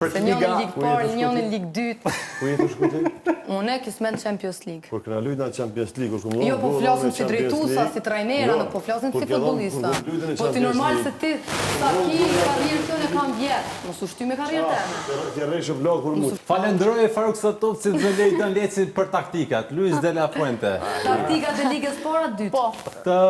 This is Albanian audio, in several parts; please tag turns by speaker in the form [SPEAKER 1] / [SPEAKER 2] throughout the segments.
[SPEAKER 1] Se njëni në ligë parë, njëni në ligë dytë.
[SPEAKER 2] Ku je tu shku ti?
[SPEAKER 1] Unë kismet në Champions League.
[SPEAKER 2] Kur kena lujt në Champions League, kur
[SPEAKER 1] Jo, po flasim si drejtusa, si trajnera, nuk po flasim si futbollista. Po ti normal se ti sa ki karrierë ti unë kam vjet. Mos u shty me karrierë teme.
[SPEAKER 2] Ti rreshë blok për mu.
[SPEAKER 3] Falenderoj Faruk Statovcin dhe Lejdon Lecin për taktikat. Luis de la Fuente.
[SPEAKER 1] Taktikat e ligës parë a dytë?
[SPEAKER 4] Po.
[SPEAKER 3] Të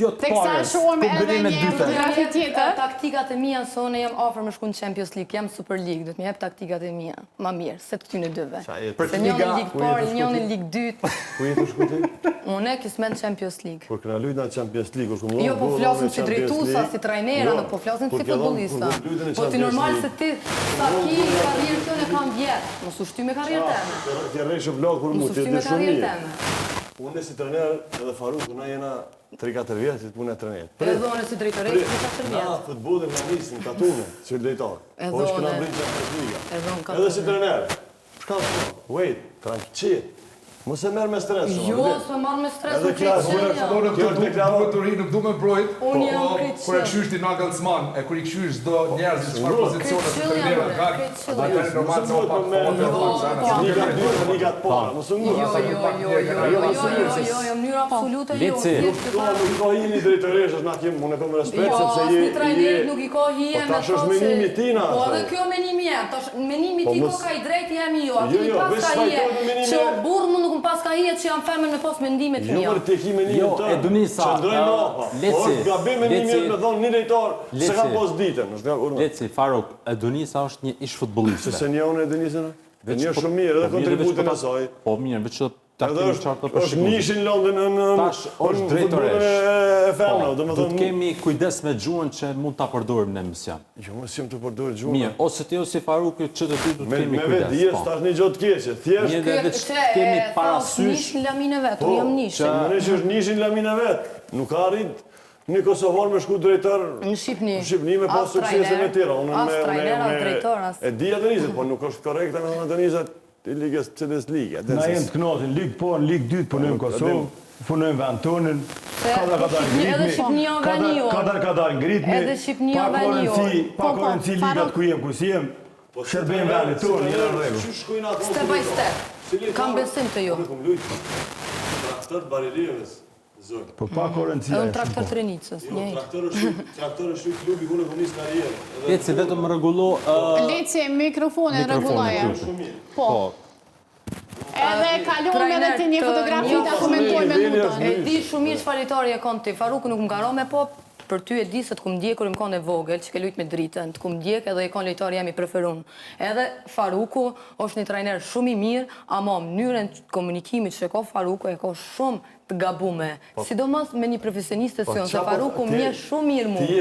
[SPEAKER 3] Jo të
[SPEAKER 4] Teksa
[SPEAKER 3] parës,
[SPEAKER 4] shohim edhe
[SPEAKER 3] kombinim me
[SPEAKER 4] një
[SPEAKER 3] dytën.
[SPEAKER 4] fotografi tjetër.
[SPEAKER 1] Taktikat e mia se unë jam afër me shku në Champions League, jam Super League, do të më jep taktikat e mia, ma mirë, se të këtyne dyve.
[SPEAKER 3] Për
[SPEAKER 1] Se njëni
[SPEAKER 3] liga,
[SPEAKER 1] në ligë parë, njëni në ligë dytë.
[SPEAKER 2] Ku je tu shku ti?
[SPEAKER 1] Unë kismet në Champions League.
[SPEAKER 2] Kur kena lujt në Champions League, kur
[SPEAKER 1] Jo, po flasim si drejtusa, si trajnera, nuk po flasim si futbollista. Po ti normal se ti sa ki karrierë ti unë kam vjet. Mos u shty me karrierë teme.
[SPEAKER 2] Ti rreshë blok për mu,
[SPEAKER 1] Mos u
[SPEAKER 2] ti
[SPEAKER 1] shty
[SPEAKER 2] e
[SPEAKER 1] me
[SPEAKER 2] di shumë
[SPEAKER 1] karrierë
[SPEAKER 2] mirë.
[SPEAKER 1] teme.
[SPEAKER 2] Unë si trener edhe Faruku, na jena 3-4 vjet si punë e trenerit.
[SPEAKER 1] Edhe unë si drejtoresh 3-4 vjet.
[SPEAKER 2] Na futbollin na nisin katune, si drejtor.
[SPEAKER 1] Edhe
[SPEAKER 2] Po është kena
[SPEAKER 1] unë.
[SPEAKER 2] mbrrit Champions League.
[SPEAKER 1] Edhe unë
[SPEAKER 2] Edhe si
[SPEAKER 1] katune.
[SPEAKER 2] trener. Çka thon? Wait, tranquil. Mos e merr me stres. shumë,
[SPEAKER 1] Jo,
[SPEAKER 2] vërtet.
[SPEAKER 1] s'e marr me stres,
[SPEAKER 2] Edhe
[SPEAKER 1] unë
[SPEAKER 2] kjo
[SPEAKER 1] krejt
[SPEAKER 2] është-
[SPEAKER 1] qenë jam.
[SPEAKER 5] Unë
[SPEAKER 2] Kjo
[SPEAKER 5] nuk
[SPEAKER 2] është
[SPEAKER 5] du
[SPEAKER 2] deklaratë.
[SPEAKER 5] duhet të ri, nuk du me mbrojt.
[SPEAKER 1] Unë jam
[SPEAKER 5] po,
[SPEAKER 1] krejt
[SPEAKER 5] Kur e
[SPEAKER 1] qenë.
[SPEAKER 5] kqysh ti Nagelsmann, e kur i kqysh çdo njerëz në çfarë pozicione të
[SPEAKER 1] Krejt qenë jam,
[SPEAKER 5] trenerët
[SPEAKER 1] unë,
[SPEAKER 5] kanë,
[SPEAKER 1] krejt qenë
[SPEAKER 5] atëherë
[SPEAKER 1] jam.
[SPEAKER 5] normal se o pak
[SPEAKER 2] Me
[SPEAKER 5] fote,
[SPEAKER 1] Jo,
[SPEAKER 5] pak zana,
[SPEAKER 1] po.
[SPEAKER 5] se nuk
[SPEAKER 2] Liga
[SPEAKER 5] e
[SPEAKER 2] dytë, liga të para, mos u
[SPEAKER 1] Jo,
[SPEAKER 2] ngut.
[SPEAKER 1] jo, jo, jo, jo, jo, jo, jo, mënyrë absolute jo.
[SPEAKER 3] Leci.
[SPEAKER 1] thjesht
[SPEAKER 2] Nuk ka nuk ka hije një drejtoreshës, na kem, unë e kam respekt
[SPEAKER 1] Jo,
[SPEAKER 2] sepse je
[SPEAKER 1] asnjë trajnerit nuk i ka hije
[SPEAKER 2] Po
[SPEAKER 1] me
[SPEAKER 2] tash është
[SPEAKER 1] thotë se-
[SPEAKER 2] menimi i tina,
[SPEAKER 1] Po edhe
[SPEAKER 2] është.
[SPEAKER 1] kjo menimi jem, tash menimi
[SPEAKER 2] Po
[SPEAKER 1] ti
[SPEAKER 2] mos-
[SPEAKER 1] ko ka i drejtë jemi jo, aty
[SPEAKER 2] Jo,
[SPEAKER 1] i
[SPEAKER 2] jo,
[SPEAKER 1] pas
[SPEAKER 2] veç
[SPEAKER 1] ka hije,
[SPEAKER 2] s'fajtohet me menimin
[SPEAKER 1] që
[SPEAKER 2] e-
[SPEAKER 1] o burr mu nuk më pas ka hije që jam femër me pas mendimet
[SPEAKER 2] Jo,
[SPEAKER 1] mia.
[SPEAKER 2] për ti ki menimin
[SPEAKER 3] Jo,
[SPEAKER 2] tënd.
[SPEAKER 3] e Dunisa,
[SPEAKER 2] Qëndroj
[SPEAKER 3] ë,
[SPEAKER 2] në apa. Po
[SPEAKER 3] Leci,
[SPEAKER 2] është gabim menimi
[SPEAKER 3] Leci,
[SPEAKER 2] jot me thonë një drejtor se ka
[SPEAKER 3] Leci.
[SPEAKER 2] pas ditën. Është nga urna.
[SPEAKER 3] Leci, Faruk, Edonisa është një ish futbolliste.
[SPEAKER 2] Se një unë e Denisën? E
[SPEAKER 3] Veç
[SPEAKER 2] një
[SPEAKER 3] po-
[SPEAKER 2] shumë mirë, edhe
[SPEAKER 3] po mirë, veç
[SPEAKER 2] kontributin
[SPEAKER 3] po ta-
[SPEAKER 2] e saj.
[SPEAKER 3] Po mirë, veç ta
[SPEAKER 2] Edhe
[SPEAKER 3] kemi
[SPEAKER 2] është
[SPEAKER 3] qartë për
[SPEAKER 2] është
[SPEAKER 3] shikuesit.
[SPEAKER 2] nishin Londën në në
[SPEAKER 3] Tash është
[SPEAKER 2] në
[SPEAKER 3] drejtoresh.
[SPEAKER 2] futbollin e e femrave,
[SPEAKER 3] Po, do të
[SPEAKER 2] domethënë
[SPEAKER 3] kemi kujdes me gjuhën që mund ta përdorim në emision.
[SPEAKER 2] Jo, mos jem të përdor gjuhën.
[SPEAKER 3] Mirë, ose ti ose Faruku që të dy do të
[SPEAKER 2] Me
[SPEAKER 3] kemi
[SPEAKER 2] me
[SPEAKER 3] kujdes.
[SPEAKER 2] vetëdije
[SPEAKER 3] po.
[SPEAKER 2] tash një gjë të keqe. Thjesht
[SPEAKER 3] Mirë, dhe veç
[SPEAKER 1] Që, e,
[SPEAKER 3] kemi
[SPEAKER 1] tha, është
[SPEAKER 3] parasysh
[SPEAKER 1] nish në laminë e vet, unë jam nish.
[SPEAKER 3] që-
[SPEAKER 2] Më që është nishin laminë e vet. Nuk ka arrit një Kosovar me shku drejtor
[SPEAKER 1] Në Shqipni.
[SPEAKER 2] Në Shqipni me pas
[SPEAKER 1] As
[SPEAKER 2] suksese
[SPEAKER 1] trajner,
[SPEAKER 2] me tjera. Unë
[SPEAKER 1] as
[SPEAKER 2] me
[SPEAKER 1] trajner,
[SPEAKER 2] unë
[SPEAKER 1] as
[SPEAKER 2] me
[SPEAKER 1] drejtor, as-
[SPEAKER 2] E di Adenizit, po nuk është korrekte me thënë Adenizit i ligës cilës ligë.
[SPEAKER 6] Na jemi të knaqur, në ligë po, në ligë dytë punojmë në Kosovë, punojmë vend tonën,
[SPEAKER 1] Se
[SPEAKER 6] kadar kadar
[SPEAKER 1] po Shqipni- edhe
[SPEAKER 6] ngritmi,
[SPEAKER 1] Shqipnia
[SPEAKER 6] kadar
[SPEAKER 1] veni jonë.
[SPEAKER 6] kadar kadar ngritmi,
[SPEAKER 1] Edhe Shqipnia
[SPEAKER 6] pa
[SPEAKER 1] veni
[SPEAKER 6] korrenci,
[SPEAKER 1] jonë.
[SPEAKER 6] pa
[SPEAKER 4] Po, po,
[SPEAKER 6] korrenci ligat
[SPEAKER 4] Faruk-
[SPEAKER 6] ku jem, ku s'jem, shërbejmë vendit tonë, jena në rregull.
[SPEAKER 1] Step by step. Kam besim të ju.
[SPEAKER 2] Unë kom lujt traktor të Barilevës, zonjë.
[SPEAKER 6] Po pa korrenci.
[SPEAKER 1] Edhe
[SPEAKER 6] ajo
[SPEAKER 1] në traktor
[SPEAKER 6] shumë
[SPEAKER 1] të Renicës,
[SPEAKER 2] Jo,
[SPEAKER 1] njëjtë.
[SPEAKER 2] traktor është traktor është klubi ku unë kom nis karrierën. Edhe
[SPEAKER 3] Leci, vetëm rregullo ë,
[SPEAKER 4] Leci, mikrofonin
[SPEAKER 3] mikrofonin,
[SPEAKER 4] rregulloje.
[SPEAKER 3] lutem.
[SPEAKER 4] Po.
[SPEAKER 3] Po,
[SPEAKER 4] Edhe kalojmë edhe ti një
[SPEAKER 1] Trajner të
[SPEAKER 4] fotografi
[SPEAKER 1] njohur.
[SPEAKER 4] ta komentojmë me
[SPEAKER 2] Niveli
[SPEAKER 4] nutën.
[SPEAKER 2] është
[SPEAKER 1] E di shumë mirë çfarë lojtari e kon ti. Faruku nuk më ka ra me po, për ty e di se të kum ndjekur im kon e vogël, që ke lujt me dritën, të kum ndjek edhe e kon lojtari jam i preferuar. Edhe Faruku është një trajner shumë i mirë, ama mënyrën e komunikimit që ka Faruku e ka shumë të gabume. Sidomos me një profesioniste si unë, se
[SPEAKER 2] qa po-
[SPEAKER 1] Faruku
[SPEAKER 2] ti-
[SPEAKER 1] më njeh shumë mirë
[SPEAKER 2] Ti
[SPEAKER 1] mua.
[SPEAKER 2] je.